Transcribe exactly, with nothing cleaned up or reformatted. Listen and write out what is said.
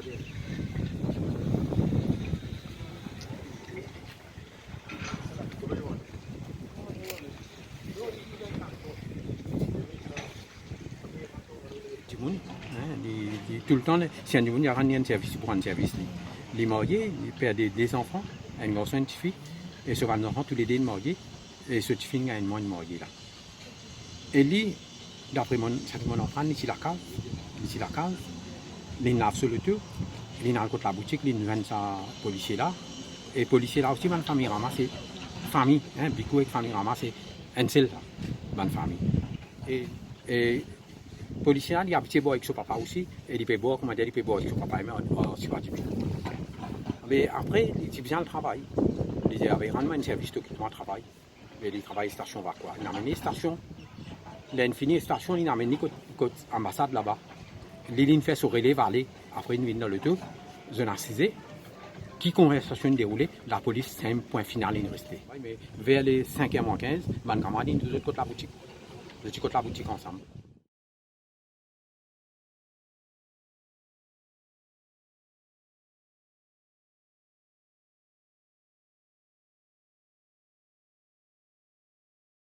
Dimoun, hein, li, li toultan, si enn dimoun li al rann li enn servis, pou rann servis li. Li marye, li per de, de zanfan, enn garson, enn tifi, e so bann zanfan toulede inn marye, e so tifi inn gagn enn mwa inn marye la. E li, dapre mo, sa ki mo aprann, li ti lakaz, li ti lakaz, li lav so loto, li al kot laboutik, li zwenn sa polisie la, e polisie la osi, bann fami ramase, fami, hein, Bikou ek fami ramase, enn sel sa, bann fami. E, e polisie la, li abitie bwar ek so papa osi, e li pe bwar, koumadir, li pe bwar ek so papa, me an, an, si pa dibi. Me apre, li ti bizin al travay. Li dir, "Abe, rann mwa enn servis, to kit mwa travay." E li travay stasion Vacoas. Li amenn li stasion. Ler inn fini stasion, li amenn li kot, kot anbasad laba. Li, li inn fer so relev ale. Apre, inn vinn dan loto, zot inn asize. Ki konversasion inn deroule, lapolis, se enn pwin final inn reste. Me ver le sink er mwa kinz, bann kamarad inn trouv zot kot laboutik. Zot ti kot laboutik ansam.